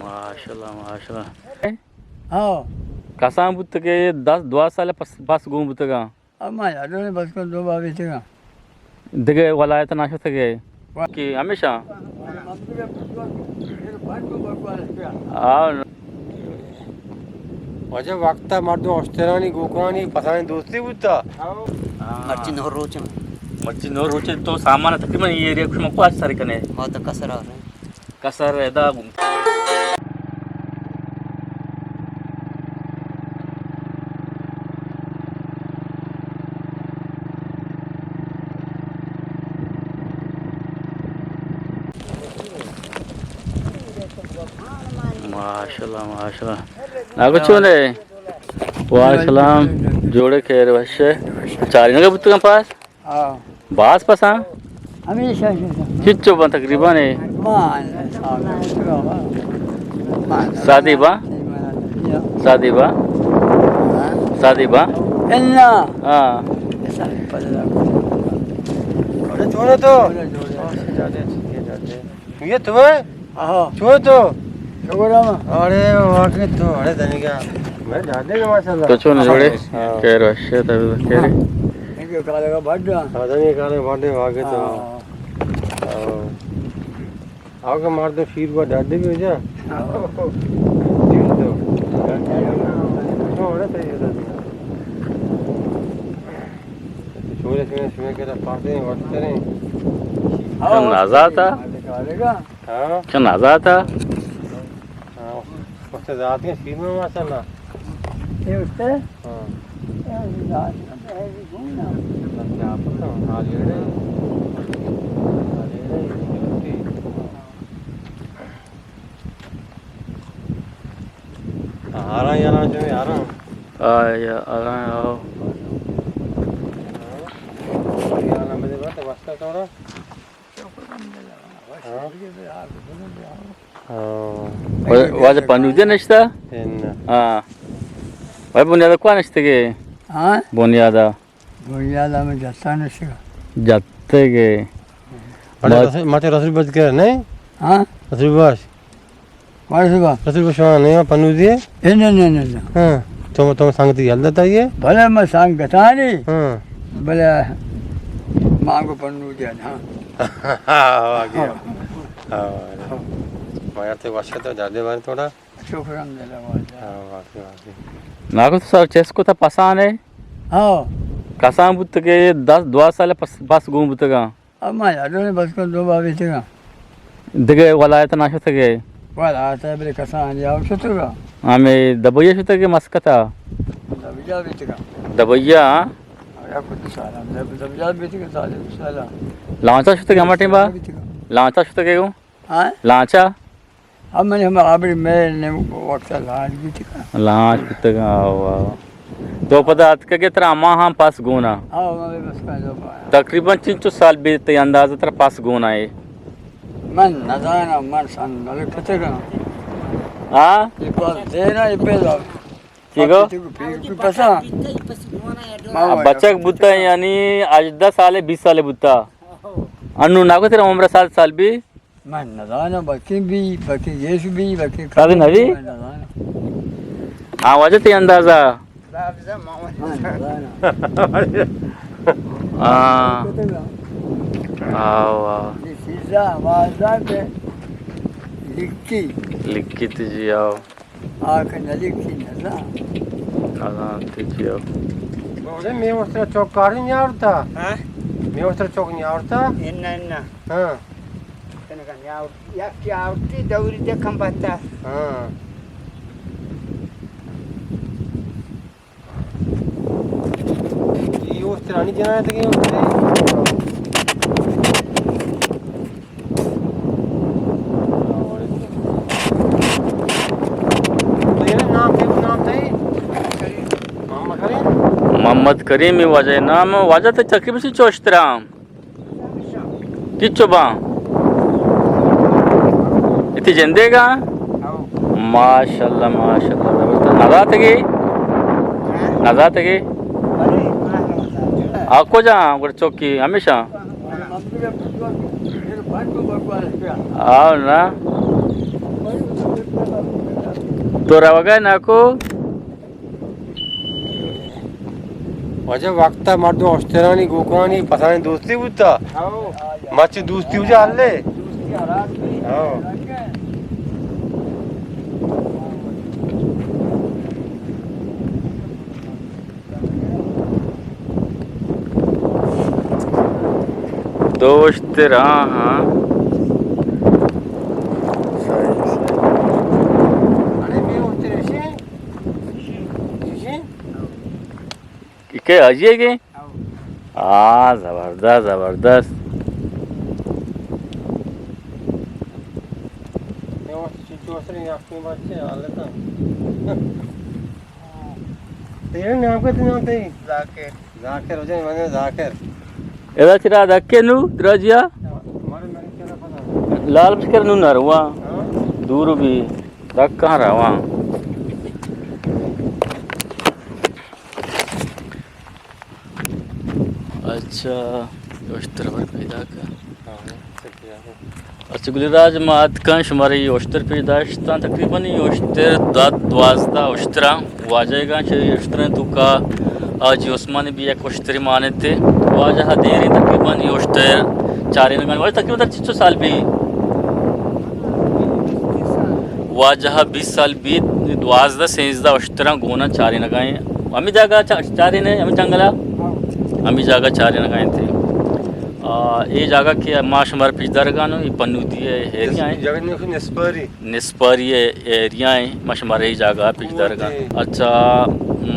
ماشاءاللہ، ماشاءاللہ۔ ہاں۔ کسان بوتگ کہ دس، دو سال پس، پس گون بوتگاں۔ اما یادوں نے بس کو دو بابی تگا۔ دگہ ولایت نہ شتگے۔ کہ ہمیشہ۔ آ۔ واجہ وقتا مردم اشترانی گوکانی پسانی دوستی بوتا۔ مرچی نو روچ۔ مرچی نو روچ تو سامان تقریباً یہ ایریا کو شما کو سر کنے۔ ما تو کسر آ رہے۔ کسر ادا گم۔ ماشاءاللہ، ماشاءاللہ۔ ناگو چون ئے؟ وعلیکم السلام۔ جوڑ ئے، خیر وش ئے؟ چاری نگا بوتگاں پاس؟ ہاں۔ باز پساں؟ ہمیشہ، ہمیشہ۔ چچو بن تقریباً اے؟ ما، سادی با؟ سادی با؟ سادی با؟ انا۔ ہاں۔ چون ئے تو؟ یہ تو ئے؟ آہا۔ چون ئے تو؟ شکر ہم۔ ارے واقعی تو، ارے دنیگا۔ میں دادے کے ماشاءاللہ۔ تو چون ئے جوڑ ئے؟ ہاں۔ خیر وش ئے، تبھی خیر۔ ہاں۔ ان کے کالے کا بڈ۔ ہاں، دنیگا کالے بڈ واقعی تو۔ ہاں۔ ہاں۔ آؤ کہ مردم شیر با دادے بھی ہو جا۔ ہاں۔ شیر تو۔ تو ارے صحیح ہے دنیگا۔ شورش میں، شورش کے پاس ہیں، وقت کریں۔ ہاں۔ نازا تھا۔ ہاں؟ چون آزات ءَ؟ ہاں، وقت زیادہ ہے، سیر میں ماشاءاللہ۔ یہ اس سے؟ ہاں۔ یہ زیادہ ہے، یہ گھومنا۔ ہاں، لیڑے۔ ہاں، لیڑے۔ آرام یا نا جو آرام۔ آ، یا آرام، آؤ۔ ہاں۔ یا نا مجھے بات ہے، واسطہ تھوڑا۔ ہاں۔ ہاں۔ واجہ پنودی نشتہ؟ اناں۔ ہاں۔ وای بنیاد کوا نشتگے؟ ہاں؟ بنیاد۔ بنیاد ہمیں جتا نشتگا۔ جتے گے۔ ماتے رسول بخش کے نہیں؟ ہاں؟ رسول بخش۔ رسول بخش۔ رسول بخش وہاں نہیں، پنودی ہے؟ اے، نہ، نہ، نہ، نہ۔ ہاں، تو، تو سنگتی یل داتا یہ؟ بلے میں سنگتانی۔ ہاں۔ بلے مانگو پنودی ہے، ہاں۔ ہاں، واقعی۔ ہاں۔ ہاں۔ ما یار تے واشا تو جادے بارے تھوڑا۔ شکر الحمدللہ واجہ۔ ہاں، واقعی، واقعی۔ ناکو تو سر چیس کو تا پسانے؟ ہاں۔ کسان بوت کہ دس، دو سال پس، پس گون بوتگا۔ اما یادوں نے بس کو دو بابی تگا۔ دگہ ولایت نہ شتگے؟ ولایت بلے کسان یا شتگا۔ ہمیں دبیا شتگے مسکتا؟ دبیا بیتگا۔ دبیا؟ یا کچھ سالا، دب-، دبیا بیتگا سالا، سالا۔ لانچا شتگے ہما ٹیما؟ بیتگا۔ لانچا شتگے گو؟ ہاں؟ لانچا؟ ہم من ہم آبری میں نے وقت لانچ بیتگا۔ لانچ بیتگا، آو، آو۔ تو پدا اتکگے ترا ہما ہم پس گونا؟ آو، ہمے پس کا جو پایا۔ تقریباً چنچو سال بیت تئی اندازہ ترا پس گونا ہے؟ من نزاناں، من سن نلکتگاں۔ ہاں؟ یہ پس دینا، یہ پیدا۔ چی گو؟ پس۔ آ، بچک بوتا یعنی ہژدہ سال، بیست سال بوتا۔ انو ناکو ترا عمر سال سال بی؟ من نزاناں، بلکیں بی، بلکیں گیش بی، بلکیں کم بی، من نزاناں۔ ہاں، واجہ تئی اندازہ؟ من نزاناں۔ ہاں۔ آو، آو۔ یہ چیزا آوازا کہ لکھی۔ لکھی تئی جی، آو۔ آ کہ نہ لکھی نزاناں۔ نزاناں تئی جی، آو۔ بولے، میں اس طرح چوک کاری نہیں آورتا۔ ہاں؟ میں اس طرح چوک نہیں آورتا۔ انا، انا۔ ہاں۔ تنگا نیا، یک کی آورتی دوری دے کم بتا۔ ہاں۔ یہ اوسترانی جنایت کی اوستری۔ تو یہ نام کیا نام تھا یہ؟ محمد کریم۔ محمد کریم واجہ نام، واجہ تو تقریباً سے چوشترام۔ کچو باں؟ اتی جندے گا؟ ماشاءاللہ، ماشاءاللہ، زبردست۔ نزاتگی؟ نزاتگی؟ آ کجا گڑا چوکی ہمیشہ؟ آ نا۔ تو روگا ناکو؟ واجہ وقتا مردم اشترانی گوکانی پسانی دوستی بوتا۔ ہاں۔ مچ دوستی ہو جا ہلے۔ دوستی حالات بھی۔ ہاں۔ دو اشتر، ہاں، ہاں۔ اڑے میں اشتر ایسے ہیں؟ ایسے ہیں؟ کہ حاجی ہے کہ؟ ہاں۔ ہاں، زبردست، زبردست۔ تیرے نام کیا تھا؟ نام تھا؟ ذاکر۔ ذاکر ہو جائے، میں نے ذاکر۔ ادا چرا دکے نو، درجیا؟ لال بشکر نو نروا۔ ہاں۔ دور بھی دکا روا۔ اچھا، اشتر بر پیدا کر۔ اچھا گل راج، ما اتکاں شمارا اے اشتر پیش داشتاں، تقریباً اے اشتر دہ دوازدہ اشتراں۔ واجہ گاں چہ اشتریں توکا حاجی عثمان بھی یک اشتری مانتے۔ واجہ دیریں تقریباً اے اشتر چارینگاں۔ واجہ تقریباً ترا چنچو سال بی؟ واجہ بیست سال بیت، دوازدہ سیزدہ اشتراں گونا چارینگائیں۔ ہمیں جاگہ چا-، چارینے، ہمیں جنگلا؟ ہمیں جاگہ چارینگائیں تھے۔ آ، اے جاگہ کہ ما شمار پیش دارگانو، اے پنودی ہے، ایریا ہیں۔ جاگہ نسپاری۔ نسپاری ہے، ایریا ہیں، ما شمار اے جاگہ پیش دارگان۔ اچھا،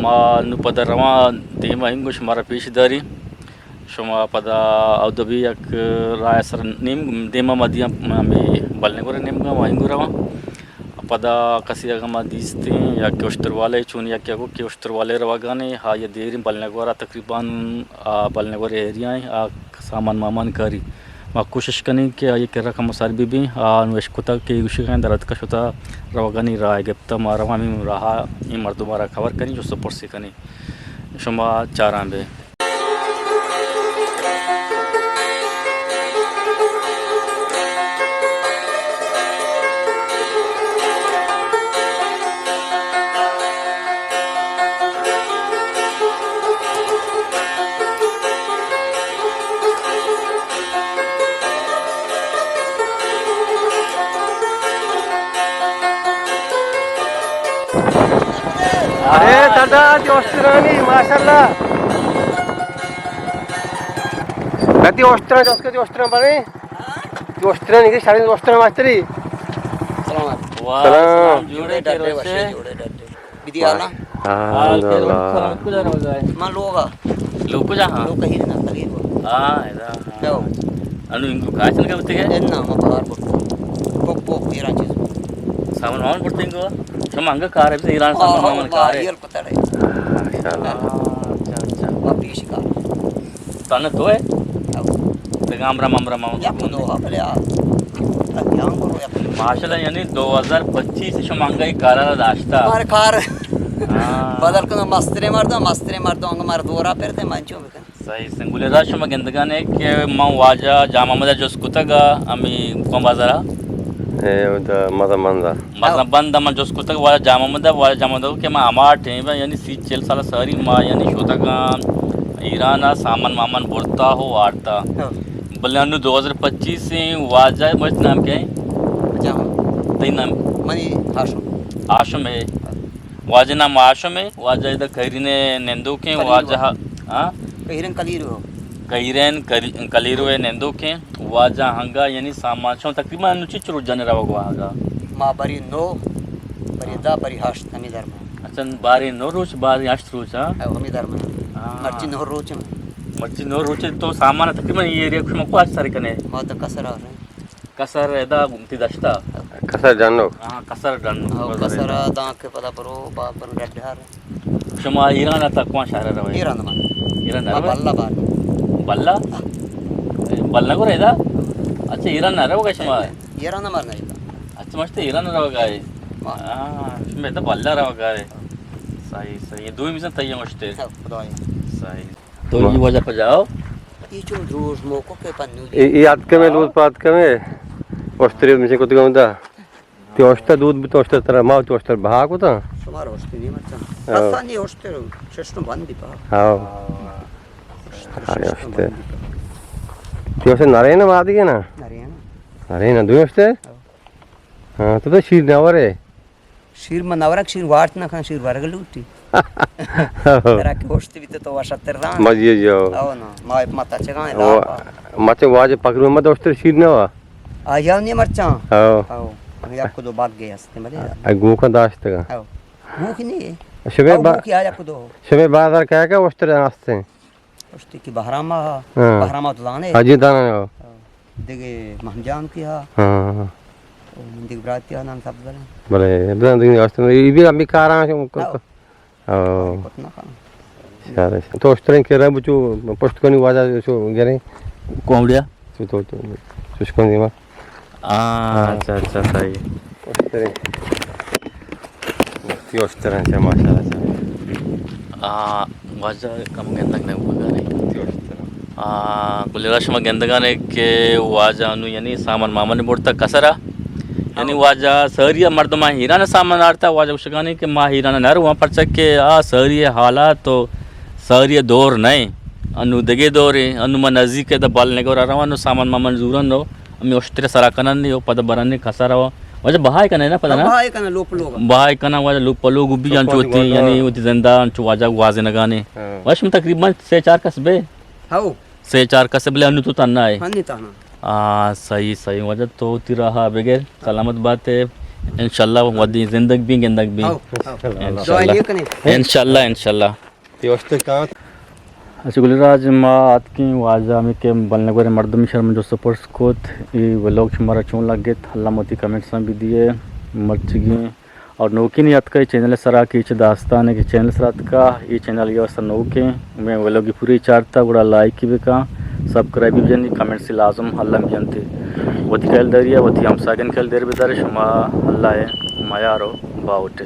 ما نو پدا رواں دیما ہنگو شمارا پیش داری۔ شما پدا اود بھی یک راہ سر نیم دیما ما دیاں، ہمے بلنگور نیمگا ما ہنگو رواں۔ پدا کسی اگاں ما دیستیں یا کہ اشتر والے چون یا کہ اگو کہ اشتر والے روگانے، ہا یا دیریں بلنگورا تقریباً آ بلنگور ایریا ہیں، آ سامان مامان کاری۔ ما کوشش کنیں کہ آئی کرا کم سر بی بیں، آ نو اشکتا کہ گوشگاں در اتکا شتا روگانی راہ گپتا، ما رواں ہمیں راہ ایں مردم را خبر کنیں، جست پرسی کنیں۔ شما چاراں بے۔ ارے دادا، جوشترانی، ماشاءاللہ۔ گتی اوشترا، جس کے اوشترا بنے۔ اوشترا نہیں، سارے اوشترا ماستری۔ سلام علیکم۔ واہ، سلام۔ سلام، جوڑے ڈڈے، وشے؟ جوڑے ڈڈے۔ بدی حالا؟ ہاں، حال کے الحمدللہ۔ سلام، کجا روگا ہے؟ من لوگا۔ لوگ کجا ہاں؟ لوگ کہیں نہ، کہیں کو۔ ہاں، ادا، ہاں۔ کیا ہو؟ انو انگو کاچن کا بتگے؟ اے نا، ما باہر برتا۔ پوک پوک، ایران چیز۔ سامان وامان برتا انگو؟ شما انگا کار ہے، ایران سامان وامان کار ہے۔ پتہ نہیں۔ ماشاءاللہ۔ ہاں، اچھا، اچھا۔ ما پیش کار۔ تانا تو ہے؟ او۔ پیغام رم امرا ما۔ یا کو دو، بلے آ۔ اتیان کرو یا۔ ماشاءاللہ، یعنی دو ہزار پچیس شما انگا ای کارا داشتا۔ مار کار۔ ہاں۔ بدل کنو مسترے مردم، مسترے مردم انگا مار دورا پر دے، من چو بکن۔ صحیح، سنگولے را شما گندگانے کہ من واجہ جام محمد جست کتگ ء ہمے کوکان بازار ء۔ اے، اودا مزن بند ء۔ مزن بند ء من جست کتگ واجہ جام محمد ء، واجہ جام محمد ء کہ من ہما ٹیم ء یعنی سی چل سال ساری ما یعنی شتگاں ایران ء سامان مامان برتا ہو آرتا۔ ہاں۔ بلے انو دو ہزار پچیس ء واجہ مجد نام کیا ہے؟ جام۔ تئی نام؟ منی ہاشم۔ ہاشم ہے۔ واجہ نام ہاشم ء، واجہ ادا کہیرین ء نندوکیں، کلیرو۔ واجہ، ہاں؟ کہیرین کلیرو۔ کہیرین کلی-، کلیرو ء نندوکیں، واجہ ہنگا یعنی سامان شما تقریباً انو چنچو روچ جنے روگ واہگا؟ ما بری نو، بری ہاں۔ دہ، بری ہشت، ہمے درمیان۔ اچھا، باری نو روچ، باری ہشت روچ، ہاں؟ او، ہمے درمیان۔ ہاں۔ مرچی نو روچ۔ مرچی نو روچ تو سامان تقریباً اے ایریا شما کو اچ سر کنے؟ ما تو کسر آ رہے۔ کسر ادا گمتی دشتا۔ کسر ڈنوک۔ ہاں، کسر ڈنوک۔ ہاں، کسر داں کہ پدا برو با بن گڈھار۔ شما ایران تا کوان شہر روے؟ ایران من۔ ایران ما روے؟ بلہ بار۔ بلہ؟ ہاں۔ بلہ گورے ادا؟ اچھا، ایران نہ روگا شما؟ ایران مر نہیں۔ اچھا، مشتے ایران روگا ہے۔ ہاں۔ ہاں، شما ادا بلہ روگا ہے۔ صحیح، صحیح۔ دوی میزن تیار مشتے۔ ہاں، خدایا۔ صحیح۔ تو واہ۔ یہ وجہ پہ جاؤ۔ یہ چون روز موقع کے پنو دی۔ یہ، یہ آتکمے، ہاں۔ روز پہ آتکمے۔ اوشتری مجھے کو دگاؤں دا۔ تی اوشتر دود بوت، اوشتر ترا ما تی اوشتر بہا کتا۔ شما اوشتر نی مرچاں۔ ہاں۔ رسانی اوشتر سسٹم بند بی پا۔ ہاں۔ اوشتر ہاں، سسٹم اوشتر۔ بند بی پا۔ تی اوشتر نرین ما دیگه نا؟ نرین۔ نرین دو اوشتر؟ ہاں۔ ہاں، تو تو شیر نورے۔ شیر من نورگ، شیر وارت نہ کن، شیر ورگ لوٹی۔ ترا کہ اوشت بیت تو وشتر دان۔ مزی جو۔ او نا، ما مت چگان او، لاپا۔ مت واجہ پکرو مت اوشتر شیر نوا۔ آیا نی مرچاں۔ او۔ او، یک دو باگ گئے ہستے ملے۔ اے گوکاں داشتگا۔ او۔ گوک نی۔ شبے او با-، گوک یا یک دو۔ شبے بازار کہا کہ اوشتر ہستے۔ پشتی کہ بہرام ءَ، ہاں۔ بہرام ءَ تو زانے؟ حاجی دانا۔ دگہ مہم جان کی ہا۔ ہاں۔ او من دگہ براتی ہا نام سبز بلے۔ بلے، ابدان دگہ آستن، یہ بھی ہمیں کاراں شو کو۔ ہاں۔ ہاں۔ شاید۔ تو اشترین کے رہے بچو، پشت کنی واجہ شو گرے۔ کومڑیا؟ تو، تو، تو، سوچ کن دیما۔ ہاں، ہاں۔ اچھا، اچھا، صحیح۔ اشترے۔ وقتی اشترے، اچھا، ماشاءاللہ، اچھا۔ آ، واجہ کم گندگ نہ بوگا نہیں۔ وقتی اشترے۔ آ، گلے را شما گندگانے کہ واجہ انو یعنی سامان مامان برتا کسرا۔ یعنی ہاں۔ واجہ سہری مردمان ایران سامان آرتا، واجہ گوشگانی کہ ما ایران نہ رواں، پرچہ کہ آ سہری حالات تو ساری دور نہ انت، انو دگہ دورے، انو من نزیک ءَ داں بل نگور ءَ رواں، انو سامان مامان زورن و ہمے اشتر سرا کنن و پدا برن کسا رواں۔ واجہ بہائے کنن نا پدا نا؟ بہائے کنن لوپ لوگ۔ بہائے کنن واجہ لوپ لوگ بی انچو وتی، یعنی وتی زندہ انچو واجہ گوازینگانے۔ ہاں۔ واجہ شما تقریباً سے چار کس بے؟ ہاؤ۔ سے چار کس بلے انو تو تنہا ہے؟ ہنی تنہا۔ آ، صحیح، صحیح۔ واجہ تو وتی راہ بگر سلامت بات ہے۔ انشاءاللہ ودی زندگ بی گندگ بی۔ ہاؤ، ہاؤ۔ انشاءاللہ۔ دعا نیک نے۔ انشاءاللہ، انشاءاللہ۔ تی اشتر کانت۔ اچھا گل راج، ما آتکیں واجہ ہمیں کہ بلنگور مردمی شرم جو سپورٹس کوت، ای ویلوگ شمارا چون لگت، اللہ موتی کمنٹس ہم بھی دیے، مرچگیں اور نوکین یاتکا ای چینل سرا کہ چہ داستان ہے کہ چینل سرا اتکا، ای چینل یہ واسطہ نوکیں، میں ویلوگ پوری چارتا گڑا لائک بکا، سبسکرائب بھی بجنی، کمنٹس لازم اللہ میں جنتے۔ وتی کل دریا، وتی ہمساگن کل در بدار، شما اللہ ہے میار و باوٹے۔